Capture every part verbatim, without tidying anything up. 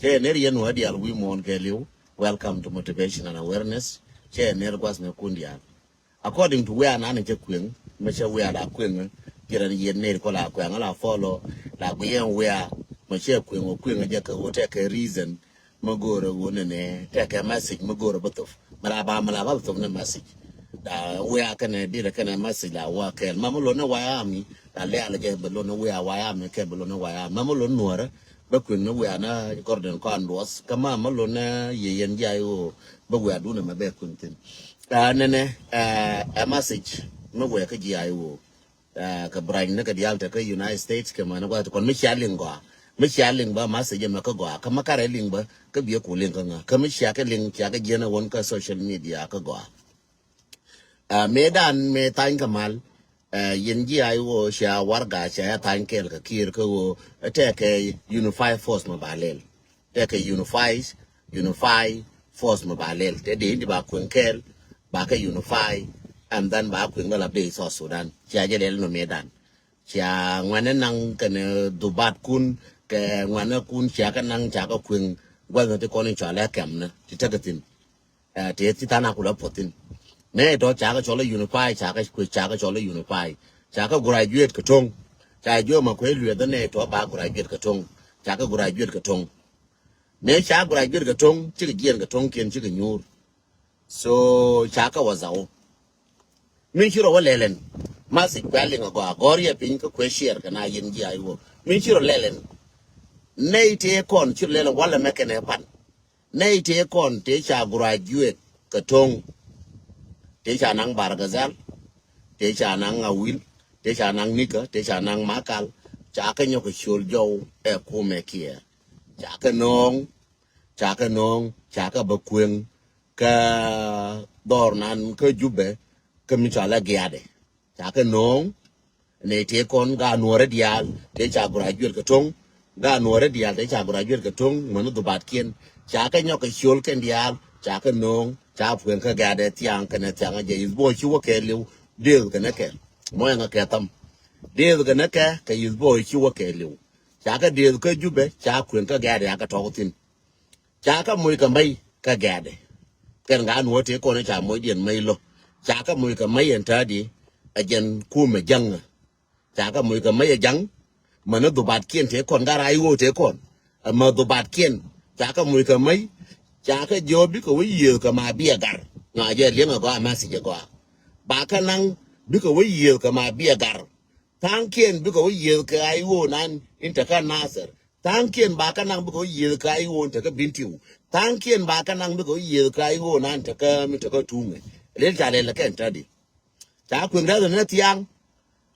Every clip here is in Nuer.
Cɛ ner yɛn wä dial wi̱i̱ muɔ̱ɔ̱n kɛ li̱w. Welcome to Motivation and Awareness. Cɛ ner gua̱th mɛ kun dial. According to wia nan cɛ kueŋ, mɛ cɛ wia la kueŋ, jiran yɛn ner kɔ la kueŋ la follow, la gui yɛn wia, mɛ cɛ kueŋ wä kueŋ jɛ kɛ wä tɛ kɛ reason, mɛ go̱o̱rɛ wä nɛ nɛ, tɛ kɛ message, mɛ go̱o̱rɛ bä thop. Mɛ la ba, mɛ la ba thop nɛ message. La wia kɛnɛ, dirɛ kɛnɛ message la wä kɛl. Mɛ mɛ lɔ nɛ wia mi, la lɛ ala jɛ bɛ lɔ nɛ wia wia mi kɛ bɛ lɔ nɛ wia. Mɛ mɛ lɔ nuɔrɛ, bä kueŋ ni wianä Gordon kɔn duɔth kä ma ma lon ni yɛ yɛn jiay woo bä wiadun ɛmɛ bɛ kueŋ thin. Aa nɛnɛ, aa ɛ message mi wɛ kä jiay woo. Aa kɛ brany ni kɛ dial te kä United States kɛ mani guath kɔn mi cia liŋ gɔaa, mi cia liŋ bä message ɛmɛ kä gɔaa, kä ma karɛ liŋ bä kä biɛ ku liŋ kä ŋa, kä mi cia kɛ liŋ cia kɛ jiɛn ɛ won kä social media kä gɔaa. Aa mëëdan mëë thany kɛ mal, aa yɛn jiay woo cia warga cia ya thany kɛɛl kɛ Kiir kä woo tɛkɛ unify force mɛ ba lɛl. Tɛkɛ unify, unify force mɛ ba lɛl. Tɛ dee indi ba kueŋ kɛɛl, ba kɛ unify, and then ba kueŋ bä la bee South Sudan. Cia jɛ lɛl nɔ mëëdan. Cia ŋuɛnɛ naŋ kɛnɛ dhubat kun, kɛ ŋuɛnɛ kun cia kɛ naŋ cia kɛ kueŋ gua̱th ni ti kɔn in cɔalɛ kɛm ni ti tekɛ thin. Ɛ, tëë ti than a kulɛ puɔth thi̱n. Nɛ tɔ cakɛ cɔl ɛ unify, cakɛ kuec, cakɛ cɔl ɛ unify. Cakɛ graduate kɛ to̱ŋ. Ca jiö ma kuec lueth nɛ tɔ ba graduate kɛ to̱ŋ. Cakɛ graduate kɛ to̱ŋ. Nɛ ca graduate kɛ to̱ŋ, cikɛ jiɛn kɛ to̱ŋ kiɛn cikɛ nyuur. So cakɛ wä dhau. Min ci rɔ wä lɛlɛn. Message kuɛ liŋ a gɔaa, gɔr yɛ piny kä kuɛ share kɛ na yɛn jiay woo. Min ci rɔ lɛlɛn. Nɛ tëë kɔn ci rɔ lɛlɛn walɛ mɛ kɛnɛ pan. Nɛy tëë kɔn tëë ca graduate kɛ to̱ŋ. Tëë ca naŋ Bargazal, tëë ca naŋ Awil, tëë ca naŋ Nika, tëë ca naŋ Makal. Ca kɛ nyɔk kɛ ciöl jɔw ɛ kumɛ kiɛ. Ca kɛ nööŋ, ca kɛ nööŋ, ca kɛ bä kueŋ kä dhɔr nan kä Jubɛ kä mi cɔal ɛ Giadɛ. Ca kɛ nööŋ. Nɛ tëë kɔn ga nuɔrɛ diaal tëë ca graduate kɛ to̱ŋ. Ga nuɔrɛ diaal tëë ca graduate kɛ to̱ŋ mɛn dhubatkiɛn. Ca kɛ nyɔk kɛ ciöl kɛn diaal, ca kɛ nööŋ, ca pueŋ kä Giadɛ thiaŋ kɛnɛ thiaŋ a jɛ yith bo̱o̱ ci wä kɛ li̱w. Dëëth kɛnɛ kɛ mɔyɛ ŋa kɛ tham. Dëëth kɛnɛ kɛ kɛ yith bo̱o̱ ci wä kɛ li̱w. Ca kɛ dëëth kä Jubɛ ca kueŋ kä Giadɛ a kɛ tɔk thi̱n. Ca kɛ moc kɛ mɛy kä Giadɛ. Kɛn ŋa nuɔ̱ɔ̱r tëë kɔn ca moc diɛn mɛy lo̱. Ca kɛ moc kɛ mɛy ɛn täädi ɛ jɛn kumɛ jäŋ. Ca kɛ moc kɛ mɛy ɛ jäŋ. Mɛn ni dhubatkiɛn tëë kɔn gar a iwoo tëë kɔn. Ɛmɛ dhubatkiɛn ca kɛ moc kɛ mɛy. Ca kɛ jiɔ bikɛ wä yiëëth kɛ ma biɛ gar. Ŋa jɛ liɛŋ ɛ gɔaa message ɛ gɔaa. Ba kɛ naŋ bikɛ wä yiëëth kɛ ma biɛ gar. Tha̱a̱ŋkiɛn bikɛ wä yiëëth kɛ a iwoo nan in te kä Nasir. Tha̱a̱ŋkiɛn ba kɛ naŋ bikɛ wä yiëëth kɛ a iwoo in te kä Bintiu. Tha̱a̱ŋkiɛn ba kɛ naŋ bikɛ wä yiëëth kɛ a iwoo nan te kä mi te kä Tuŋɛ. Lel ca lɛl kɛn tädi. Ca kueŋ rɛth ni thiaŋ.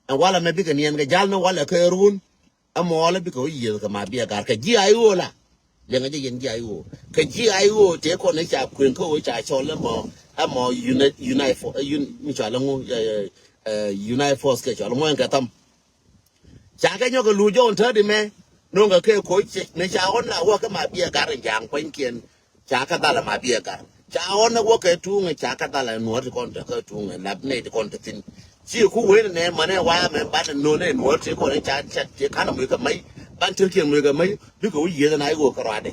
Ɛn walɛ mɛ bikɛ niɛn kɛ jal ni walɛ kɛ run. Ɛmɔ lɛ bikɛ wä yiëëth kɛ ma biɛ gar kɛ ji̱ a iwoo la. Liɛŋɛ jɛ yɛn ji̱ a iwoo kɛ ji̱ a iwoo tëë kɔn ni ca kueŋ kä wä ca cɔl ɛmɔ ɛmɔ unite unite for mi cɔal ɛŋu. Unite force kɛ cɔl ɛŋu ɛn kɛ tham. Ca kɛ nyɔk kɛ luc jɔw in tädi mɛ. No̱o̱ŋ kɛ kɛ koc cɛ ni ca ɣɔn la wä kɛ ma biɛ gar in ja̱a̱ŋ kuanykiɛn. Ca kɛ dhal ma biɛ gar ca ɣɔn wä kɛ tuŋ ca kɛ dhal nuɔ̱ɔ̱r ti kɔn te kä tuŋ lap nɛ ti kɔn te thi̱n. Ci ku wen nɛ mɛ nɛ wa mɛ ban no̱o̱ŋ nɛ nuɔ̱ɔ̱r ti kɔn ca ca ti kan mɛ kɛ mɛ ban te kiɛ mɛ kɛ mɛ bikɛ wä yiëth na iwoo kɛ ruadɛ.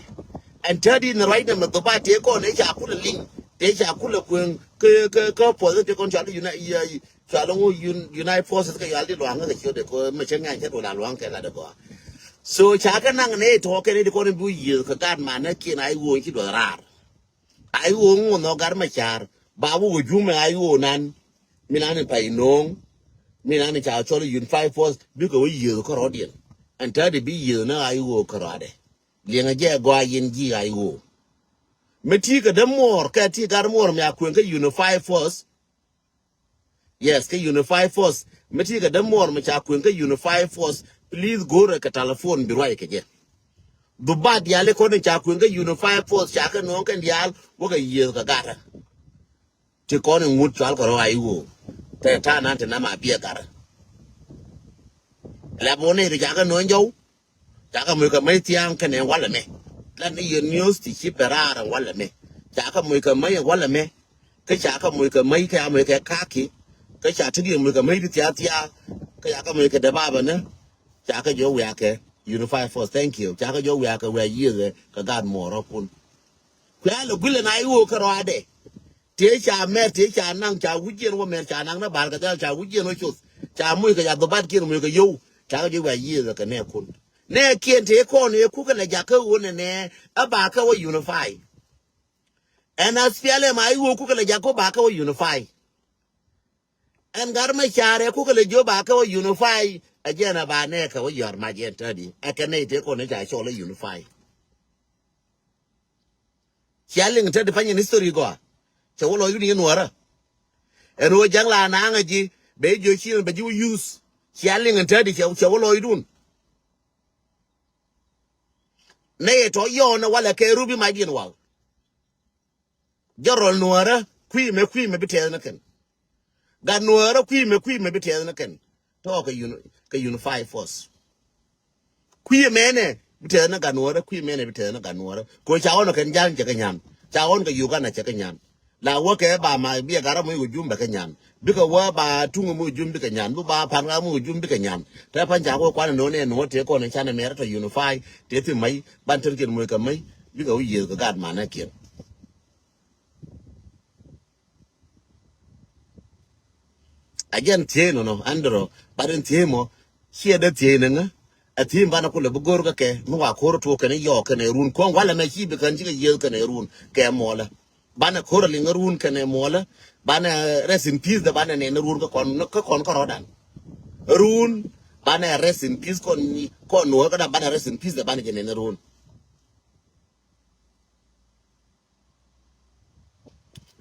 Ɛn tädi ni ruac nɛ mɛ dhuba ti kɔn ca kulɛ liŋ ti ca kulɛ kueŋ kɛ kɛ kɛ puɔth ti kɔn ca li yuna. Cua lɔŋ wä unite forces kɛ yual di luaŋ kɛ ciöt de kɔ mɛ cɛ ŋa̱ny cɛ dol a luaŋ kɛ lat de gɔaa. So ca kɛ naŋ nɛ tɔ̱ kɛ nɛ di kɔn bi yiëth kɛ gat man nɛ kiɛn a iwoo ci duɔth raar. A iwoo ŋuɔn nɔ gat mɛ car ba wä wä jumɛ a iwoo nan. Mi nan in pay no̱o̱ŋ mi nan in ca cɔl unify force bikɛ wä yiëth kärɔ̱diɛn. Ɛn tädi bi yiëth nɛ a iwoo kärɔ̱dɛ. Liɛŋɛ jɛ gɔaa yɛn ji̱ a iwoo. Mi ti kɛ dämuɔɔr kɛ ti gat muɔɔr mi a kueŋ kä unify force. Yes, kä unify force. Mi ti kɛ dämuɔɔr mi ca kueŋ kä unify force. Please go̱rɛ kɛ telephone bi ruac kɛ jɛ. Dhubat diali kɔn in ca kueŋ kä unify force ca kɛ no̱o̱ŋ kɛn diaal wä kɛ yiëëth kɛ gatdä. Ti kɔn in ŋut cual kɛ rɔ a iwoo. Tɛ ta̱a̱ nan ti nam a biɛ gatdä. Lɛ bun ni ri ca kɛ no̱o̱ŋ jɔw. Ca kɛ moc kɛ mec thia̱a̱ŋ kɛnɛ walɛ mɛ. Lan ni yɛ news ti ci pɛ raar ɛn walɛ mɛ. Ca kɛ moc kɛ mec ɛn walɛ mɛ. Kä ca kɛ moc kɛ mec kɛ a moc kɛ kaki. Kä ca ti yɛ moc kɛ mec ti thia̱a̱ thia̱a̱. Kä ca kɛ moc kɛ dee babä nä. Ca kɛ jɛ wiakɛ. Unified force, thank you. Ca kɛ jɔw wiaa kɛ wiaa yiëëth kɛ gaat muɔɔrä kun. Kuɛ lɛ guilɛ na iwoo kɛ rɔadɛ. Tëë ca mɛr, tëë ca naŋ, ca wi̱c jiɛn wä mɛr, ca naŋ ni bar kɛ dhɛl, ca wi̱c jiɛn wä coth. Ca muc kɛ ca dhobat kiɛn muc kɛ yow. Ca kɛ jɔw wiaa yiëëth kɛ nɛ kun. Nɛ kiɛn tëë kɔn ëë kukɛ lɛ jakä wun nɛ nɛ, ɛ ba kɛ wä unify. Ɛn aspialɛ ma iwoo kukɛ lɛ jakä ba kɛ wä unify. Ɛn gat mɛ carɛ kukɛ lɛ jiö ba kɛ wä unify, ɛ jɛn ɛ ba nɛ kɛ wä yɔr ma jɛn tädi. Ɛ kɛ nɛy tëë kɔn ni ca cɔl ɛ unify. Cia liŋ tädi pany in history gɔaa. Cɛ wä lɔcdun in nuɔrä. Ɛn wä ja̱ŋ la naaŋä ji̱, bɛ jiö ci bɛ ji̱ wä use. Cia liŋ in tädi cɛ, cɛ wä lɔcdun. Nɛ yɛ tɔ yɔɔn ɛ walɛ kɛ rubi mac diɛn wal. Jɔrɔl nuɔrä kui̱ mɛ kui̱ mɛ bi tɛth ni kɛn. Gat nuɔrä kui̱ mɛ kui̱ mɛ bi tɛth ni kɛn. Tɔ kɛ uni-, kɛ unify force. Kui̱ mɛnɛ bi tɛth ni gat nuɔrä, kui̱ mɛnɛ bi tɛth ni gat nuɔrä. Ko ca ɣɔn kɛn ja̱l cɛ kɛ nyan. Ca ɣɔn kɛ Uganda cɛ kɛ nyan. La wä kɛ ba ma biɛ gat ram mi wä jum bɛ kɛ nyan. Bikɛ wä ba tuŋ mi wä jum bikɛ nyan. Bi ba pan ram mi wä jum bikɛ nyan. Tɛ pan ca wä kuan nɔ nɛ nɔ tɛ kɔn canɛ mɛrɛ tɔ unify. Tɛ thi mai ban tɛr kiɛn mui kɛ mai. Bikɛ wä yiëth kɛ gat manɛ kiɛn. A jɛn thiec nɔnɔ, Andrew, bat in thiec mɔ, ciɛ dee thiec ni ŋä. A thiec banɛ kulɛ bi go̱r kä kɛ, mi wa ko̱r tuɔɔk kɛn yɔɔk kɛn run, kɔn walɛ mɛ ci bi kɛn cikɛ yiëth kɛn run kɛ muɔlɛ. Banɛ ko̱r a liŋ run kɛn muɔlɛ, banɛ rest in peace dɛ banɛ nɛn run kä kɔn, kä kɔn kä rɔdan. Run, banɛ rest in peace kɔn, kɔn nuɔɔk kä dan banɛ rest in peace dɛ banɛ jɛ nɛn run.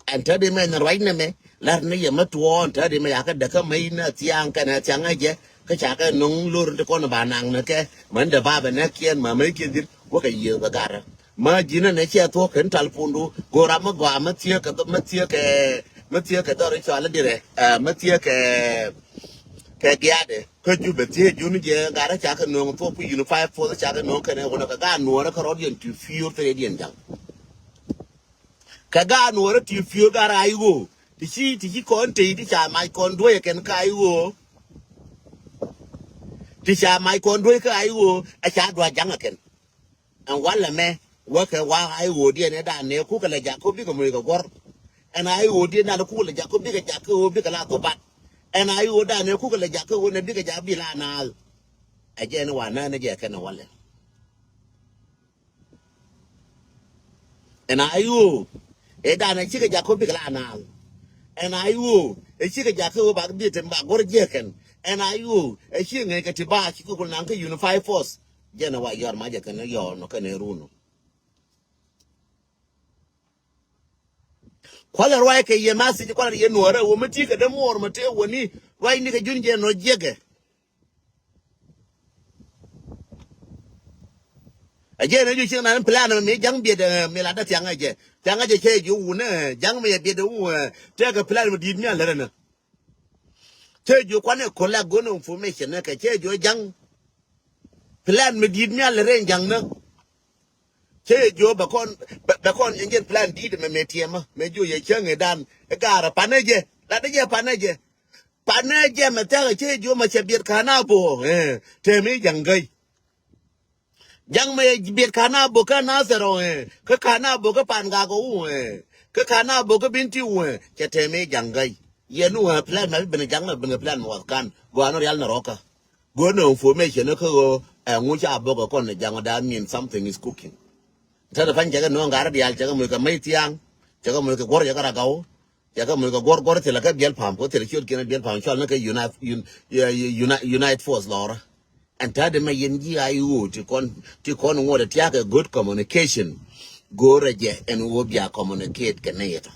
Ɛn tädi mɛ ni ruac ni mɛ lar ni yɛ mɛ tuɔɔn tädi mɛ yakä däkä mɛ in a thiaŋ kɛn a thiaŋ a jɛ. Kä ca kɛ no̱ŋ lor ti kɔn ba naŋ ni kɛ mɛ ni dɛ ba bɛ nɛ kiɛn ma mɛ kiɛn dhir wä kɛ yiëë bɛ garä. Ma ji̱n ni cɛ thuɔk kɛn tal pundu gora mɛ gɔaa mɛ thiee kɛ mɛ thiee kɛ mɛ thiee kɛ dhɔr icual dirɛ mɛ thiee kɛ kɛ giaadɛ. Kä Jubɛ thiee jun jɛ gat rɛ cakɛ no̱o̱ŋ thuɔ̱k pi unified force cakɛ no̱o̱ŋ kɛnɛ wunɛ kɛ gaat nuɔɔrɛ kä rɔ̱diɛn ti fiur thɛrɛdiɛn jaŋ. Kɛ gaat nuɔɔrɛ ti fiur gat rɛ a i̱ ɣöö ti ci ti ci kɔn tey ti ca mac kɔn duɔ̱c ɛ kɛn kä a i̱ ɣöö ti ca mac kɔn duɔ̱c kä a i̱ ɣöö ɛ ca dua̱c jaŋ ɛ kɛn. Ɛn walɛ mɛ wäkɛ wa a i̱ ɣöö diɛn ɛ da̱a̱n nɛ kukɛ lɛ jakä bikɛ moc kɛ guɔ̱r. Ɛn a i̱ ɣöö diɛn da̱a̱n kukɛ lɛ jakä bikɛ jakä ɣöö bikɛ la dhubat. Ɛn a i̱ ɣöö da̱a̱n nɛ kukɛ lɛ jakä ɣöö nɛ bikɛ jakä bi la naath. Ɛ jɛ ɛn wa nään ɛ jɛ kɛn ɛ walɛ. Ɛn a i̱ ɣöö ɛ da̱a̱n ɛ cikɛ jakä bikɛ la naath. Ɛn a i̱ ɣöö ɛ cikɛ jakä ɣöö bak bi te ba guɔ̱r jiɛkɛn. Ɛn a i̱ ɣöö ɛ cikɛ ŋäc kɛ ti ba cikɛ kul naŋ kä unified force. Jɛn ɛ wa yɔr ma jɛ kɛn yɔɔr nɔ kɛn ɛ run nɔ. Kualɛ ruac kɛ yɛ message kualɛ yɛ nuɔrɛ wä mi ti kɛ dee muɔr mi tëë wä ni ruac ni kɛ jun jɛ nɔ jiɛkɛ. A jɛ ni ju cieŋ nan plan mi jaŋ biɛt mi la dee thiaŋ a jɛ thiaŋ a jɛ cɛ ju wun jaŋ mi yɛ biɛt wun tëë kɛ plan mi di̱i̱t mi a lärɛ ni. Cɛ jiö kuanɛ kolak go̱n information nɛ kɛ cɛ jiö ja̱ŋ. Plan mi di̱i̱t mi al rɛn ja̱ŋ nä. Cɛ jiö bɛ kɔn bɛ kɔn yɛn jɛn plan di̱i̱t mɛ mɛ tiɛmä mɛ jiö yɛ cäŋ ɛ dan ɛ gaarä panɛ jɛ lat ɛ jɛ panɛ jɛ. Panɛ jɛ mɛ thɛk ɛ cɛ jiö mɛ cɛ biɛt ka̱n a bo̱o̱ ɛ tɛm i̱ ja̱ŋ gäy. Ja̱ŋ mɛ yɛ biɛt ka̱n a bo̱k kä Nathɛr ɔ ɛ kä ka̱n a bo̱k kä Pan Gak ɔ ɛ kä ka̱n a bo̱k kä Binti ɔ ɛ cɛ tɛm i̱ ja̱ŋ gäy. Yɛn ni wä plan mɛ bi ben ja̱ŋ mɛ ben plan mɛ wath kan gɔaa ni rial ni rɔkä. Go̱o̱r ni information ni kä ɣöö ɛ ŋu ca bo̱k ɛ kɔn ni ja̱ŋ ɔ, that mean something is cooking. Tɛn ɛ pa̱ny cɛ kɛ nööŋ gat rɔ diaal cɛ kɛ moc kɛ mec thia̱a̱ŋ cɛ kɛ moc kɛ guɔ̱r cɛ kɛ ragaw. Cɛ kɛ moc kɛ guɔ̱r guɔ̱r thilɛ kɛ biɛl pa̱a̱m kɛ thilɛ ciöt kiɛn biɛl pa̱a̱m cɔl ni kɛ unite, un-, unite, unite force lɔrä. Ɛn ta̱a̱ di mɛ yɛn ji̱ a i̱ ɣöö ti kɔn ti kɔn ŋuɔ̱t ɛ tia̱a̱ kɛ good communication. Go̱o̱rɛ jɛ ɛn ɣöö bia communicate kɛ nɛy ɛtɔ.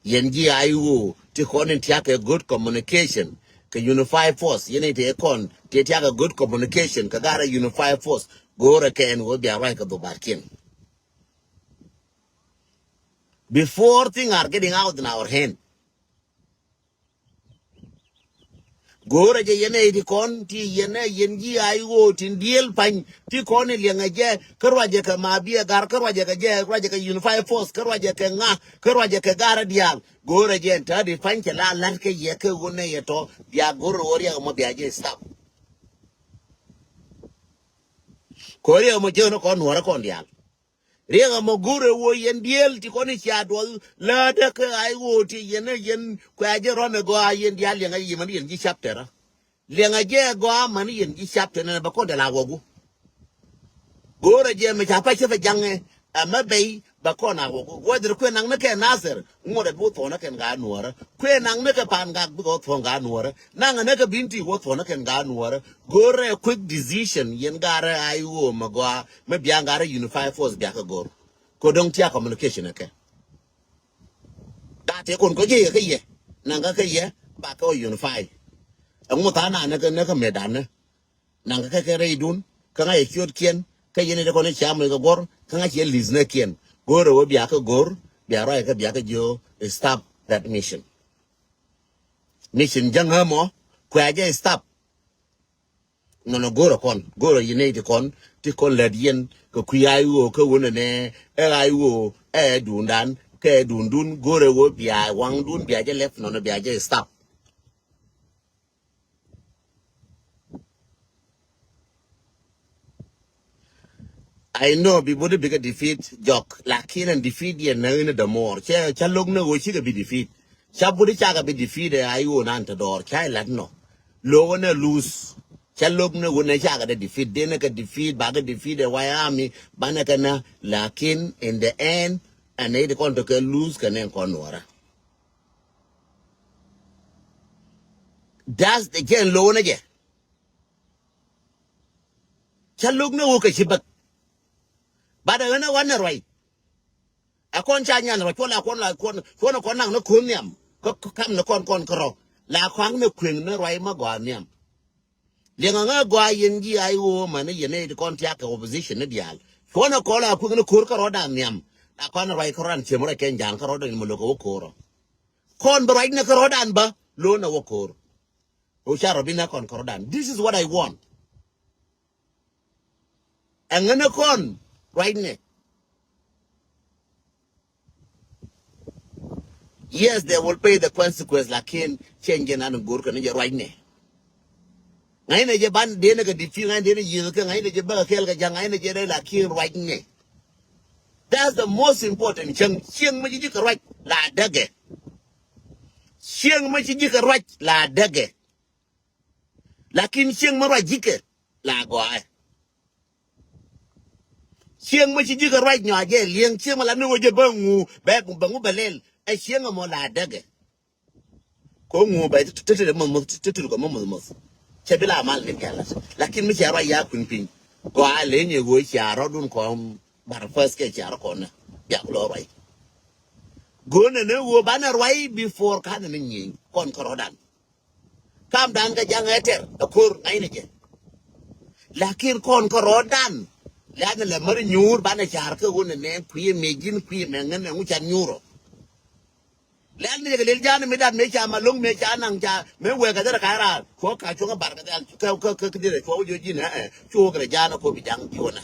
Yɛn ji̱ a i̱ ɣöö ti kɔn in tia̱a̱ kɛ good communication kɛ unified force yɛn i̱ tëë kɔn tëë tia̱a̱ kɛ good communication kɛ garɛ unified force. Go̱o̱rɛ kɛ ɛn ɣöö bia ruac kɛ dhok ba̱a̱r kiɛn. Before things are getting out in our hand. Go̱o̱rä jɛ yɛn ɛ ti kɔn ti yɛn ɛ yɛn ji̱ a i̱ ɣöö tin diëël pa̱ny ti kɔn i̱ liɛŋɛ jɛ kä ruacɛ kɛ ma biɛ gar kä ruacɛ kɛ jɛ ruacɛ kɛ unified force kä ruacɛ kɛ ŋa kä ruacɛ kɛ garä diaal. Go̱o̱rä jɛ ɛn ta̱a̱ di pa̱ny cɛ la la̱t kɛ yɛ kɛ ɣöö nɛ yɛ tɔ bia go̱r ɣöö riɛk ɛmɔ bia jɛ stop. Kɔ riɛk ɛmɔ jek ni kɔn nuɔrä kɔn diaal. Riɛk ɛmɔ go̱rɛ wä yɛn diɛl ti kɔn i̱ cia duɔth lädä kä ay ɣöö ti yɛn ɛ yɛn kuɛ jɛ rɔn ɛ gɔaa yɛn diaal liɛŋɛ yɛn mani yɛn ji̱ chapter. Liɛŋɛ jɛ ɛ gɔaa mani yɛn ji̱ chapter nɛnɛ bɛ kɔn dɛ la wägu. Go̱o̱rɛ jɛ mɛ ca pacä pɛ jaŋɛ ɛmɛ bɛy bɛ kɔn a wä whether kuɛ naŋ ni kɛ Nasir ŋuɔt ɛ bi wä thuɔ̱nä kɛn gaa nuɔrä. Kuɛ naŋ ni kɛ Pan Gak bikɛ wä thuɔ̱n gaa nuɔrä. Naŋ ni kɛ Binti wä thuɔ̱nä kɛn gaa nuɔrä. Go̱o̱rɛ quick decision yɛn gaarɛ ay ɣöö mɛ gɔaa mɛ biaŋ gaarɛ unify force biakä go̱o̱r. Kɛ dɔ̱ŋ tia communication ɛ kɛ. Gaa tëë kɔn kɔ jɛ yɛ kä yɛ naŋ kä kä yɛ ba kɛ wä unify. Ɛŋu tha̱a̱ŋ na ni kä ni kä mëëdan ni. Naŋ kä kɛ rɛydun kä ŋa̱c ɛ ciötkiɛn kä yɛn ɛ kɔn i̱ cia moc kɛ guɔ̱r kä ŋa̱c yɛ li̱th näkiɛn. Go̱o̱rɛ wä bia kä go̱o̱r bia ruac kä bia kä jiö stop that mission. Mission jäŋ ɣä mɔ kuɛ jɛ stop. Nɔnɔ go̱o̱rɛ kɔn go̱o̱rɛ yɛn ɛ ti kɔn ti kɔn lät yɛn kɛ kui̱ ay ɣöö kä wunɛ nɛ ɛ ay ɣöö ɛ duundan kɛ duundun go̱o̱rɛ wä bia waŋdun bia jɛ lɛp nɔnɔ bia jɛ stop. I know bi budi bikɛ defeat jɔk lakin ɛn defeat yɛ näŋ in dämuɔɔr cɛ ca lo̱k ni ɣöö cikɛ bi defeat. Ca budi cakɛ bi defeat ɛ ay ɣöö nan te dɔɔr ca ilat nɔ lo̱k ɛn ɛ lose. Ca lo̱k ni ɣöö nɛ cakɛ dɛ defeat den ɛ kɛ defeat bakɛ defeat ɛ way army banɛ kɛ nä lakin in the end ɛn ɛ it kɔn te kɛ lose kɛ nɛ kɔn nuɔrä. Das the jɛn lo̱k ni jɛ. Ca lo̱k ni wä kɛ ci bäk. Bat ɛ ɣän ɛ wan ni ruac. Ɛ kɔn ca nyan ruac cuɔ la kɔn la kɔn cuɔ ni kɔn nak ni ko̱n nhiam. Kä kam ni kɔn kɔn kärɔ la kɔaŋ ni kueŋ ni ruac ma gɔaa nhiam. Liɛŋ aŋä gɔaa yɛn ji̱ ay ɣöö mani yɛn ɛ ti kɔn tiak kɛ opposition ni diaal. Cuɔ ni kɔn la kueŋ ni ko̱r kärɔdan nhiam. La kɔn ni ruac kärɔdan ciem ruac kɛn ja̱a̱ŋ kärɔdan in mi lo̱k ɛ wä ko̱r ɔ. Kɔn bi ruac ni kärɔdan bä lo̱n ɛ wä ko̱r. Ɣöö ca rɔ bi nä kɔn kärɔdan. This is what I want. Ɛŋä ni kɔn ruacnɛ. Yes, they will pay the consequence lakin change nan go̱o̱r kɛn jɛ ruacnɛ. Ŋa̱cnɛ jɛ ban denɛ kɛ defeat ŋa̱cnɛ denɛ yieth kɛ ŋa̱cnɛ jɛ bäkɛ kɛɛl kɛ ja̱ŋ ŋa̱cnɛ jɛ dee lakin ruacnɛ. That's the most important. Cieŋ cieŋ mi ci ji̱ kɛ ruac la däkɛ. Cieŋ mi ci ji̱ kɛ ruac la däkɛ. Lakin cieŋ mi ruac ji̱kɛ la gɔaaɛ. Cieŋ mi ci ji̱kɛ ruac nyɔa jɛ liɛŋ cieŋ mi la ni wä jɛ bä ŋu bɛ bɛ ŋu bɛ lɛl. Ɛ cieŋ ɛmɔ la däkɛ. Ko ŋu bɛ ti ti ti mɔth mɔth ti ti kɔ mɔth mɔth mɔth. Cɛ bi la mal ni kɛl. Lakin mi cɛ ruac ya kui̱n piny gɔaa leny ɛ ɣöö cia rɔdun kɔn bar first kɛ cia rɔ kɔn nɛ bia ku lɔ ruac. Go̱o̱nɛ ni ɣöö banɛ ruac before kanɛ ni nyieny kɔn kärɔdan. Kamdan kä ja̱ŋ ɛ tɛr ɛ ko̱r ŋa̱cnɛ jɛ. Lakin kɔn kärɔdan lɛ̈nɛ lɛ mär nyuur banɛ ca̱r kä ɣöö nɛ nɛ kui̱ mɛ ji̱n kui̱ mɛ ŋän ɛŋu can nyuur ɔ. Lɛ̈nɛ jɛ kɛ lel ja̱a̱n mi dat mëë ca ma lo̱ŋ mëë ca naŋ ca mëë wɛɛk kɛ dhɛrɛ ka̱ raar cuɔ ka̱ cuɔ̱ŋ ɛ bar kɛ dhɛl kä kä kä dhɛrɛ cuɔ wä ji̱ ji̱n ɛ ɛ cuɔ kɛ rɛ ja̱a̱n ɛ ko̱ bi ja̱ŋ ji̱ wä nɛ.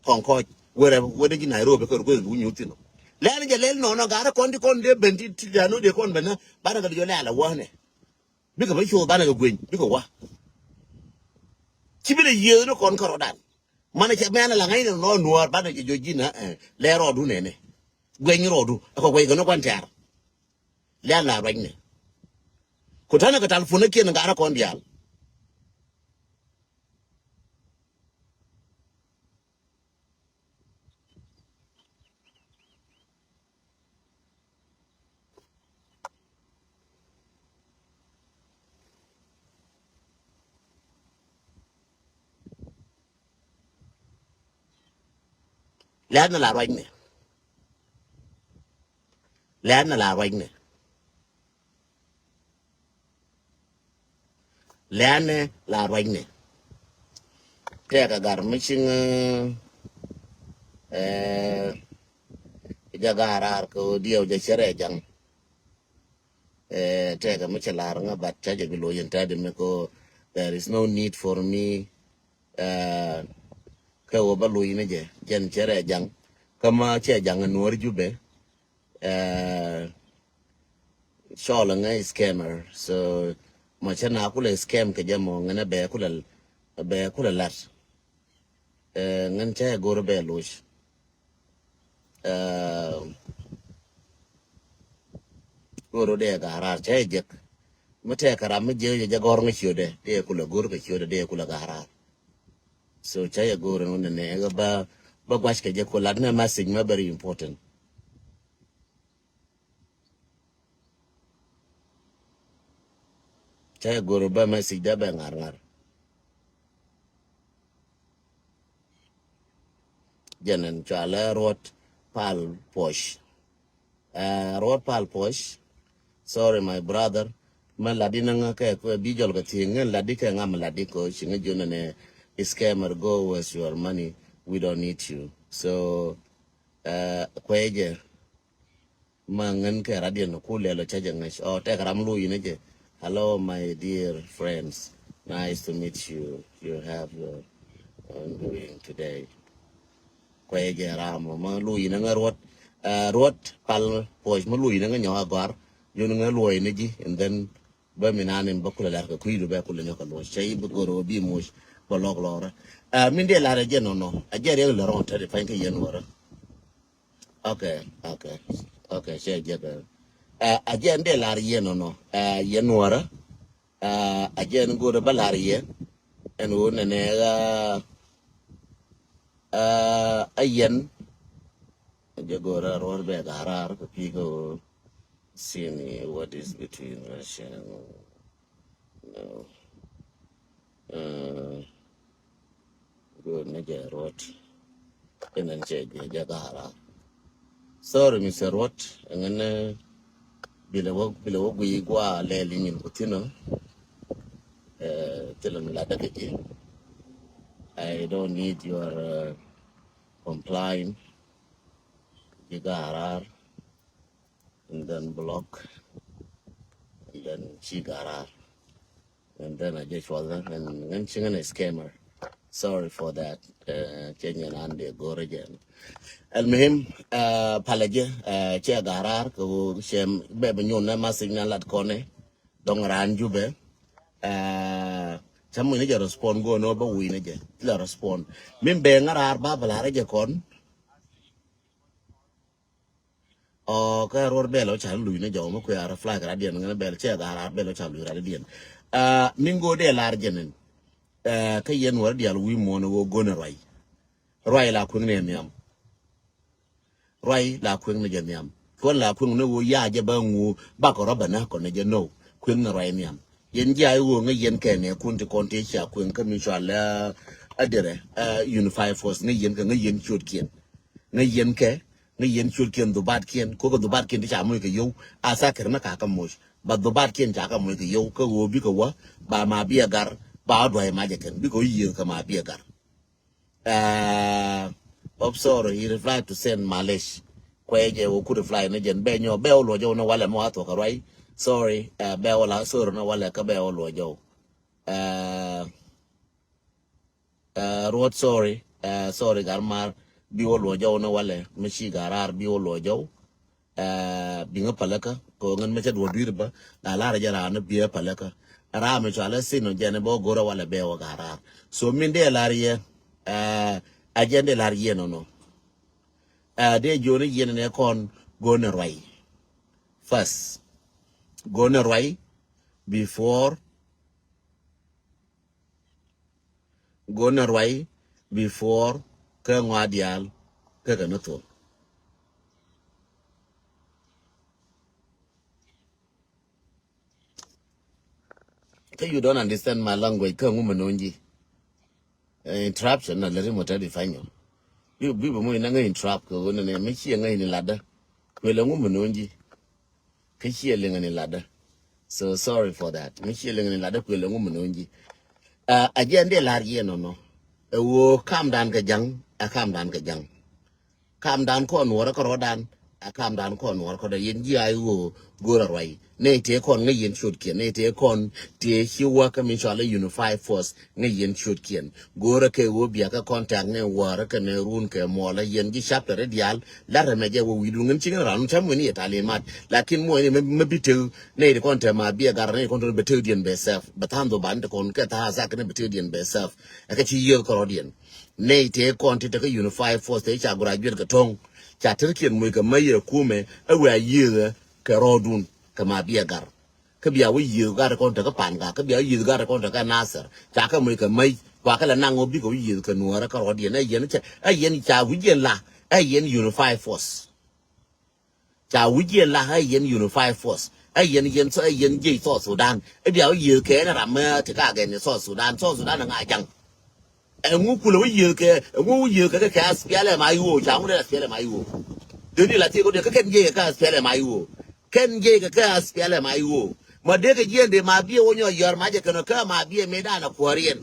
Kɔn kɔc wërɛ wä dee ji̱ Nairobi kɛ rɛ kueth bi wä nyuur thi̱n ɔ. Lɛ̈nɛ jɛ lel nɔnɔ ga̱rä kɔn ti kɔn dee ben ti ti ja̱a̱n wä dee kɔn ben nä banɛ kɛ dee jɔ lɛ̈l ɛ wä nɛ. Bikɛ bä cuɔth banɛ kɛ gueny bikɛ wa. Ci bi lɛ yiëëth ni kɔn kärɔdan. Manɛ cɛ mɛn ala ŋäcnɛ nɔ nuɔɔr banɛ jɛ jɔc ji̱n ɛ lɛ rɔɔdu nɛnɛ. Gueny rɔɔdu ɛ kɛ gueny kɛ ni kuan tɛ̈r. Lɛn la ruacnɛ. Ku ta̱nɛ kɛ talpun ni kiɛn gat rɔ kɔn diaal. Lɛ̈nɛ la ruacnɛ. Lɛ̈nɛ la ruacnɛ. Lɛ̈nɛ la ruacnɛ. Tɛkɛ gar mi ciŋ ɛ jɛ gar raar kɛ ɣöö diɛw jɛ cɛ rɛɛ jaŋ. Ɛ tɛkɛ mi cɛ lar ŋä bat ca jɛ bi loc in tɛt mi ko there is no need for me. Ɛ kɛ ɣöö bä loc ni jɛ jɛn cɛ rɛɛ jaŋ. Kä ma cɛ jaŋ in nuɔr Jubɛ. Ɛ cɔl ŋä scammer. So mɔ cä na kulɛ scam kɛ jɛ mɔ ŋänɛ bɛ kulɛ bɛ kulɛ lat. Ɛ, ŋän cä yɛ go̱r bɛ loc. Ɛ, go̱r dee ga̱ra̱r cä yɛ jek. Mi tɛkɛ ram mi jiɛk jɛ gɔ̱r ŋä ciötdɛ dee kulɛ go̱r kɛ ciötdɛ dee kulɛ ga̱ra̱r. So cä yɛ go̱r ɛn wä nɛnɛ ɛ ba, ba gua̱c kɛ jɛ ku lat nɛ message mɛ very important. Cä yɛ go̱r bä message dee bɛ ŋa̱r ŋa̱r. Jɛn ɛn cɔalɛ Ruɔt Pal Puɔc. Ɛ, Ruɔt Pal Puɔc. Sorry, my brother. Mɛ lat in ŋä kɛ kɛ bi jɔl kɛ thi̱i̱ŋ ŋä lat in kɛ ŋa mɛ lat in kɛ ci ŋä jiön ɛn ɛ scammer, go with your money. We don't need you. So, ɛ, kuɛ jɛ. Ma ŋän kɛ radian ku lɛl ɔ cä jɛ ŋäc. Ɔ, tɛk ram luyi ni jɛ. Hello, my dear friends. Nice to meet you. You have your own doing today. Kuɛ jɛ ram ma luyi ni ŋä Ruɔt. Ɛ, Ruɔt Pal Puɔc ma luyi ni ŋä nyɔk agɔr. Yun ŋä luɔy ni ji̱. And then bä mi nan in bä kulɛ lar kɛ kui̱du bɛ kulɛ nyɔk a luɔc. Cɛ i̱ bi goro bi muc bä lɔk lɔrä. Ɛ, min dee lar ɛ jɛ nɔnɔ. Ɛ jɛ riɛk lɛ rɔn tɛt i̱ pa̱ny kä yɛn wärä. Okay, okay, okay, cɛ jɛ bɛ. Ɛ, a jɛ ɛn dee lar yɛ nɔnɔ. Ɛ, yɛ nuɔrä. Ɛ, a jɛ ɛn go̱rɛ bä lar yɛ. Ɛn ɣöö nɛnɛ ɣä, ɛ, a yɛn. A jɛ go̱rɛ ruɔr bɛ ga̱ra̱r kɛ pi̱i̱ kɛ ɣöö. Sini, what is between Russia and, no. Uh, good, ni jɛ Ruɔt. Kɛ nɛn cɛ jɛ jɛ ga̱ra̱r. Sorry, Mister Ruɔt. Ɛŋɛn, eh, bilɛ wä, bilɛ wä gui gua lɛl in yin kutino. Eh, thilɛ mi ladä kɛ jɛ. I don't need your, uh, complying. Jɛ ga̱ra̱r. And then block, and then ci ga̱ra̱r, and then a jɛ cuɔth, and then ci ŋän a scammer. Sorry for that. Eh, cɛ nyɛ nan dee go̱rä jɛ. Almuhim, eh, palä jɛ, eh, cɛ ga̱ra̱r kɛ ɣöö cɛ bɛ bi nyun nɛ ma signal lat kɔnɛ. Dɔŋ raan Jubɛ. Eh, cä muc ni jɛ respond go̱o̱n ɣöö bä wi̱i̱ ni jɛ. Ti la respond. Min bɛ ŋa̱ra̱r ba bä la̱rä jɛ kɔn. Ɔ, kä ruɔr bɛl ɔ ca luc ni jɔw mi kuɛ a reply kɛ radiɛn ŋän bɛl cɛ ga̱ra̱r bɛl ɔ ca luc radiɛn. Ah, min go̱o̱r dee lar jɛn in. Eh, kä yɛn wär dial wi̱i̱ muɔ̱ɔ̱n ɣöö go̱n ruay. Ruay la kueŋ ni nhiam. Ruay la kueŋ ni jɛ nhiam. Kuɛn la kueŋ ni ɣöö ya jɛ bä ŋu bakɔ rɔ bä na kɔn ni jɛ no. Kueŋ ni ruay nhiam. Yɛn jia i̱ ɣöö ŋä yɛn kɛ nɛ kun ti kɔn ti cia kueŋ kä mi cɔal, eh, a derɛ, eh, unified force ŋä yɛn kɛ ŋä yɛn ciötkiɛn. Ŋä yɛn kɛ Ŋä yɛn ciötkiɛn dhubatkiɛn, ko̱kä dhubatkiɛn ti ca moc kɛ yio̱w, a thakir mi ka kä moc. Ba dhubatkiɛn ca kä moc kɛ yio̱w, kä ɣöö bikɛ wä, ba ma biɛ gar, ba wä duay macɛ kɛn, bikɛ wä yiëë kɛ ma biɛ gar. Ah, I'm sorry, he replied to send malish. Kuɛ jɛ wä ku reply ni jɛn, bɛ nyɔ, bɛ wä luɔ jɔw ni walɛ mi wa thuɔk kɛ ruay. Sorry, ah, bɛ wä la, sorry ni walɛ, kä bɛ wä luɔ jɔw. Ah, Ɛ, Ruɔt, sorry. Ɛ, sorry, gar mar. Bi wä luɔ jɔw ni walɛ. Mi ci gar rar bi wä luɔ jɔw. Ɛ, bi ŋä palä kä. Kɛ ɣöö ŋän mi cä duɔ dui̱r bä. La lar jɛ raan ni bi ɛ palä kä. Ram mi cɔal ɛ thin ɔ jɛn bä wä go̱rä walɛ bɛ wä gar rar. So min dee lar yɛ. Ɛ, a jɛn dee lar yɛ nɔnɔ. Ɛ, dee jiɔni yɛn ni kɔn go̱n ɛ ruay. First. Go̱n ɛ ruay. Before Go̱n ɛ ruay before kä ŋɔa diaal kä kɛ ni thol. Kä you don't understand my language kä ŋu mɛ no̱o̱ŋ ji̱. Eh, interruption na lɛri mɔ tɛt ifa̱nyɔ. Bi, bi bɛ mɔ inɛ ŋä interrupt kɛ ɣöö nɛnɛ mi ciɛ ŋä ini latdä. Kuël ɛŋu mɛ no̱o̱ŋ ji̱. Kä ciɛ liŋɛ ni latdä. So sorry for that. Mi ciɛ liŋɛ ni latdä kuël ɛŋu mi no̱o̱ŋ ji̱. Ah, a jɛ ɛn dee lar yɛ nɔnɔ. Ɛ ɣöö kamdan kɛ ja̱ŋ, ɛ kamdan kɛ ja̱ŋ. Kamdan kɔn nuɔrä kärɔ̱dan, A kam dan kɔn nuɔr kɔn dɛ yɛn ji̱ ay ɣöö go̱o̱r a ruac. Nɛy tëë kɔn ŋäc yɛn ciötkiɛn. Nɛy tëë kɔn tëë ci wäk kä min cɔal i̱ Unified Force ŋäc yɛn ciötkiɛn. Go̱o̱rä kɛ ɣöö bia kɛ contact ni wäärä kɛnɛ run kɛ muɔlä yɛn ji̱ chapter i̱ diaal. La̱t rɛmɛ jɛ wä wi̱i̱dun ŋän ci ŋän ran cam wen yɛ talimat. Lakin muɔ̱ɔ̱ni mɛ bi tek nɛy ti kɔn te ma biɛ gar nɛy ti kɔn te bɛ tekdiɛn bɛ self. Bɛ tha̱a̱ŋ dhok ban ti kɔn kɛ tha̱a̱ŋ a tha̱a̱ŋ kɛnɛ bɛ tekdiɛn bɛ self. Ɛ kɛ ci yiëëth kɛ rɔ̱diɛn. Nɛy tëë kɔn ti te kä Unified Force tëë ca graduate kɛ to̱ŋ. Ca tërkiɛn moc kɛ mäc yɛ kumɛ ɛ wëë a yiëëthä kɛ rɔ̱ɔ̱dun kɛ ma biɛ gar. Kä bia wä yiëëth gat kɔn te kä Panga kä bia wä yiëëth gat kɔn te kä Nasir ca kɛ moc kɛ mäc kua kɛ lɛ naŋ wä bikɛ wä yiëëth kɛ nuäärä kä rɔ̱diɛn ɛ yɛn cɛ ɛ yɛn ca wi̱c yɛn la ɛ yɛn Unified Force. Ca wi̱c yɛn la ɛ yɛn Unified Force ɛ yɛn yɛn ɛ yɛn jiɛc South Sudan ɛ bia wä yiëëth kɛ ɛn ram mɛ ti ka gɛn ni South Sudan South Sudan ɛ ŋa jaŋ. Ɛŋu kulɛ wä yiëëth kɛ ɛŋu wä yiëëth kɛ kɛ kɛ SPLM IO ca ŋu dee SPLM IO. Dee ni la thiek kɛ dee kɛ kɛn jiɛc kɛ kɛ SPLM IO. Kɛn jiɛc kɛ kɛ SPLM IO. Ma dee kɛ jiɛn dee ma biɛ wä nyɔ yɔr ma jɛ kɛn kɛ ma biɛ mëë danɛ kuäär yɛn.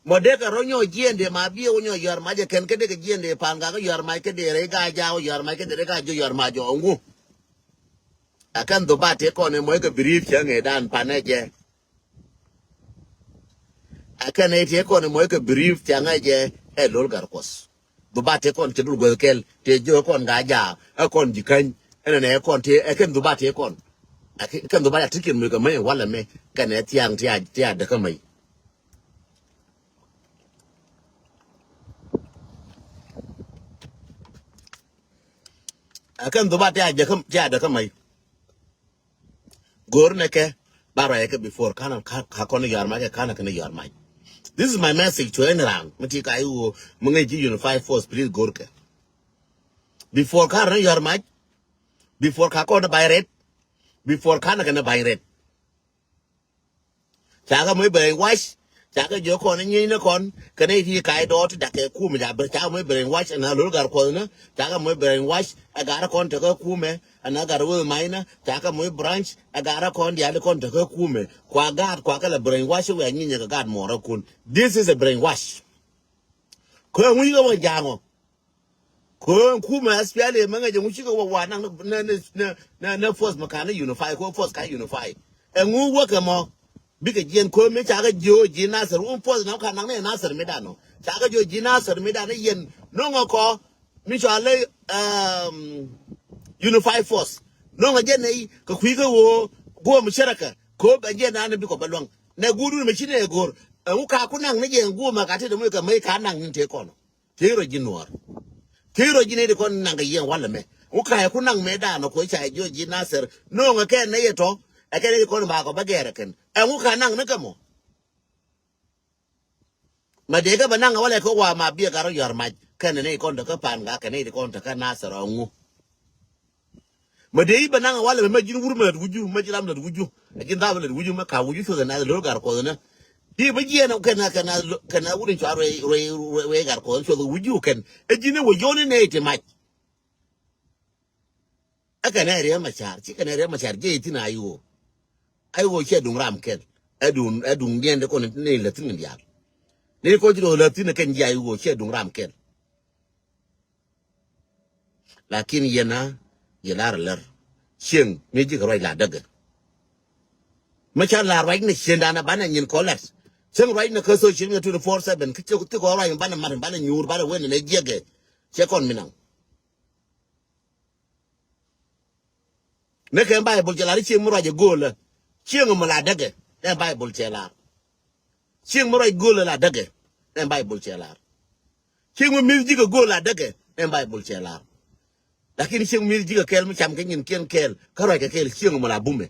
Mɔ dee kɛ rɔ nyɔk jiɛn dee ma biɛ wä nyɔk yɔr mac ɛ kɛn kä dee kɛ jiɛn dee pan gak yɔr mac kä dee rɛy gaa jaw yɔr mac kä dee rɛy gaa jiök yɔr mac jɔɔŋu. Ɛ kɛn dhop ba tëë kɔn ɛ mɔc kɛ brief cɛ ŋëë dan panɛ jɛ. Ɛ kɛn ɛ tëë kɔn ɛ mɔc kɛ brief cɛ ŋɛ jɛ ɛ lo̱l gar kuɔth. Dhop ba tëë kɔn cɛ dul guäth kɛl tëë jiök kɔn gaa jaw ɛ kɔn ji̱ käny. Ɛn ɛn ɛ kɔn tëë ɛ kɛn dhop ba tëë kɔn. Ɛ kɛn dhop ba tëë kɔn mɔc kɛ mäc ɛ walɛ mɛ kɛn ɛ thiaŋ tëë a däkä mäc. Ɛ kɛn dhop a ti a jäkä ti a däkä mäc. Go̱o̱r nɛ kɛ ba rɔy kɛ before kanɛ ka kɔn yɔr mac kɛ kanɛ kɛn yɔr mac. This is my message to any round mi ti ka iwuɔ mi ŋäc ji̱ Unified Force, please go̱o̱r kɛ. Before kanɛ yɔr mac. Before ka kɔn ba̱ny ret. Before kanɛ kɛn ba̱ny ret. Cakɛ moc brainwash. Cakɛ jiök kɔn nyieny ni kɔn kɛn i̱ ti kac dɔɔt ti dakɛ kumɛ. Cakɛ moc brainwash ɛn a lo̱l gar kuɔth ni. Cakɛ moc brainwash ɛ gar kɔn tekä kumɛ ɛn a gar weth mac ni. Cakɛ moc branch ɛ gar kɔn diaal kɔn tekä kumɛ kua gaat kua kɛ lɛ brainwash wɛ nyieny kɛ gaat muɔɔrä kun. This is a brainwash. Kɛ ŋuc kɛ wä jaŋɔ. Ko̱o̱ŋ kumɛ SPLA mɛ ŋäc ɛŋu cikɛ wä wa naŋ nɛ nɛ nɛ nɛ force mɛ ka̱n unify ko̱o̱ŋ force ka̱n unify. Ɛŋu wäkɛ mɔ bikɛ jiɛn ko̱o̱ŋ mi cakɛ jiö ji̱ Nasir wun force nɔ ka̱n naŋ nɛ Nasir mi danɔ cakɛ jiö ji̱ Nasir mi danɔ yɛn no̱ŋɛ kɔ mi cɔalɛ unify force. No̱ŋɛ jɛ nɛy kɛ kui̱ kä ɣöö go̱o̱m cärɛkɛ ko̱o̱ŋ bɛ jiɛn nanɛ bikɔ bɛ luäŋ nɛ guudun mɛ ci nɛ go̱o̱r. Ɛŋu ka ku naŋ ni jɛ ɛŋ guumɛ ka ti dämɛ kɛ mäc ka naŋ ni tëë kɔnɔ. Tëë rɔ ji̱ nuɔɔr. Tëë rɔ ji̱ nɛy ti kɔn naŋ kɛ yɛn walɛ mɛ. Ŋu ka̱a̱c ku naŋ mëë daanɔ ko̱ ca ji̱ ɔ ji̱ Nasir no̱o̱ŋɛ kɛn nɛy ɛ tɔ̱. Ɛ kɛn nɛy ti kɔn ba̱a̱ kɔ bä gɛɛrɛ kɛn ɛŋu ka̱a̱c naŋ ni kɛ mɔ. Ma dee kɛ bä naŋ ɛ walɛ kɛ wa ma biɛ gat rɔ yɔ̱r mac kɛn nɛy ti kɔn te kä pa̱a̱n gat kɛn nɛy ti kɔn te kä Nasir ɔ ŋu. Mɛ dee i̱ bɛ naŋ ɛ walɛ mɛ mɛ ji̱n wur mɛ lät wi̱cu mɛ ji̱ ram lät wi̱cu. Ɛ ji̱n dhap lät wi̱cu mɛ ka wi̱cu cuɔth ɛ nath lo̱l gar kuɔth ɛnɛ. Di bä jiɛn kɛn kɛn kɛn wut in cua ruɛy ruɛy ruɛy gar kuɔth cuɔth wi̱cu kɛn ɛ ji̱n ɛ wä yɔn in nɛy ti mac. Ɛ kɛn ɛ riɛm a ca̱r ci kɛn ɛ riɛm a ca̱r jiɛc thin a i̱ ɣöö. A i̱ ɣöö ciɛ duŋ ram kɛn ɛ duŋ ɛ duŋ diɛn de kɔn ni lät thin kɛn diaal. Ni kɔn ci dɔ̱ lät thin kɛn jiɛc a i̱ ɣöö ciɛ duŋ ram kɛn. Lakin yɛn a yɛ lar lɛr cieŋ mi ji̱ kɛ ruac la däkɛ. Mi ca lar ruac ni cieŋdan a banɛ nyin kɔ lɛt cieŋ ruac ni kä social media twenty four seven kä cieŋ thikɔ ruac mi banɛ mat mi banɛ nyuur banɛ wen ni jiɛkɛ. Cɛ kɔn mi naŋ ni kɛ Baibol cɛ lar cieŋ mi ruac ɛ go̱o̱lä. Cieŋ mi la däkɛ ni Baibol cɛ lar. Cieŋ mi ruac go̱o̱lä la däkɛ ni Baibol cɛ lar. Cieŋ mi mi̱th ji̱ kɛ go̱o̱l la däkɛ ni Baibol cɛ lar. Lakin cieŋ mi mi̱th ji̱ kɛ kɛɛl mi cam kɛ nyin kiɛn kɛɛl kä ruac kɛ kɛɛl cieŋ mi la bumɛ.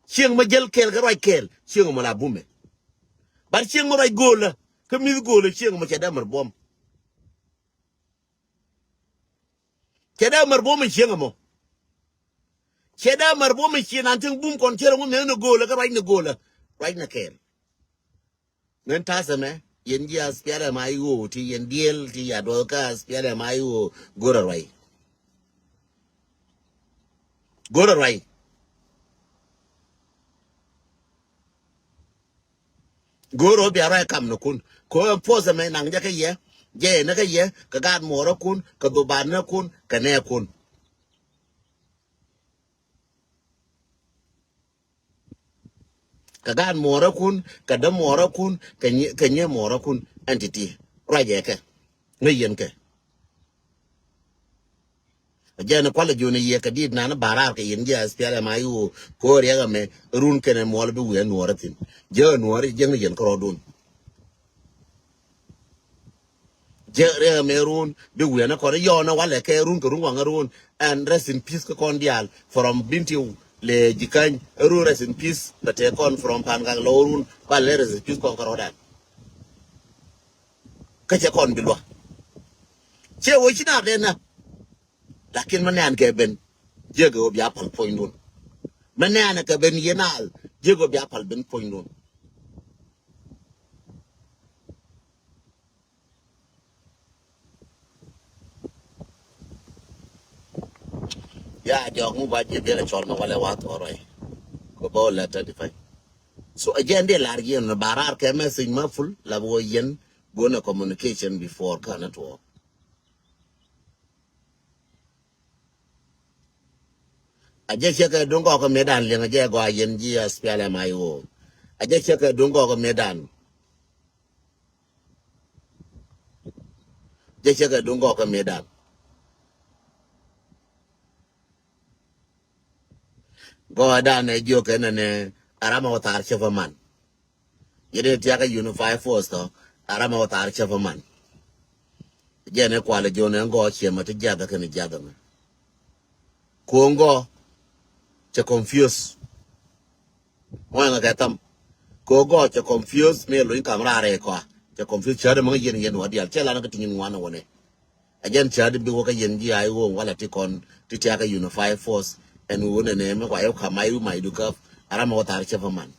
Cieŋ mi jäl kɛɛl kä ruac kɛɛl cieŋ mi la bumɛ. Bat cieŋ mi ruac go̱o̱lä kä mi̱th go̱o̱lä cieŋ mi cɛ dee mär buɔ̱m. Cɛ dee mär buɔ̱m in cieŋ ɛmɔ. Cɛ dee mär buɔ̱m in cieŋ an thiäŋ bum kɔn cierɛ ŋun nɛn ni go̱o̱lä kä ruac ni go̱o̱lä ruac ni kɛɛl. Ŋän ta̱th ɛmɛ yɛn ji̱ SPLM IO ti yɛn diɛl ti ya duɔth kä SPLM IO go̱o̱rä ruac. Go̱o̱rä ruac. Go̱o̱r ɣöö bia ruac kam ni kun. Kɛ ɣöö ɛn puɔth ɛmɛ naŋ jɛ kä yɛ. Jɛ yɛ ni kä yɛ kɛ gaat muɔɔrä kun kɛ dhubaanä kun kɛ nɛɛ kun. Kɛ gaat muɔɔräkun, kɛ däm muɔɔräkun, kɛ nyi, kɛ nyiee muɔɔräkun. Ɛn ti̱ti̱ ruacɛ kɛ ŋäc yɛn kɛ. Ɛ jɛn kualɛ jun i̱ yɛ kɛ diit nan ba raar kɛ yɛn ji̱ SPLM-IO. Kɛ ɣöö riɛk ɛmɛ run kɛnɛ muɔl bi wi̱i̱ ɛ nuɔɔrä thi̱n. Jɛ ɛ nuɔɔrä jɛ ŋäc yɛn kärɔɔdun. Jɛ riɛk ɛmɛ run bi wi̱i̱ ɛn ɛ kɔn i̱ yɔɔn ɛ walɛ kɛ run kɛ run waŋ ɛ run. And rest in peace kä kɔn diaal from Bintiu lɛ Jikäny ɛ run rest in peace. Bɛ tëë kɔn from Pangak lɔ run ba lɛ rest in peace kɔn kärɔɔdan. Kä cɛ kɔn bi luäk. Ciɛ wee ci naar dee nä. Lakin mi nɛɛn kɛ ben jiäk ɛ wä bia pal puɔ̱nydun. Mi nɛɛn kɛ ben yɛn al jiäk ɛ wä bia pal ben puɔ̱nydun. Ya jɔk mu ba ji̱ biɛl ɛ cɔl mɛ walɛ wa thɔɔr rɔy. Kɛ bä wä lɛ thirty five. So ɛ jɛn dee lar yɛn ba raar kɛ message ma full la bä wä yɛn. Guɔn ɛ communication before kä network. A jɛ cɛ kɛ duŋ gɔk kä mëëdan liŋ a jɛ gɔaa yɛn ji̱ SPLM-IO. A jɛ cɛ kɛ duŋ gɔk kä mëëdan. Jɛ cɛ kɛ duŋ gɔk kä mëëdan. Gɔaa dan ɛ jiök kɛ nɛnɛ a ram ɛ wä thar cɛ pä man. Yet in tiakä unified force tɔ a ram ɛ wä thar cä pä man. Jɛn ɛ kualɛ jiɔn ɛ ŋgɔ ciɛ mɛ ti jiath ɛ kɛn jiath ɛ mɛ. Ko ŋgɔ cɛ confuse. Mɔ ɛŋɛ kɛ tham. Ko ŋgɔ cɛ confuse mi luny kam raar ɛ kɔa cɛ confuse cä dɛ mɛ ŋä yɛn yɛn wä dial cɛ lan kä ti nyin ŋuan ɛ wä nɛ. A jɛn cäät bi wä kä yɛn ji̱ a i̱ ɣöö walɛ ti kɔn ti tiakä unified force. Ɛn ɣöö nɛnɛ mi kua yɛ wä ka̱m a i̱ wi̱i̱ mac dukäp a ram ɛ wä thar cä pä man.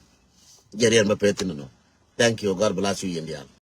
Jɛ riɛn bä peth thin nɔ. Thank you. God bless you yɛn diaal.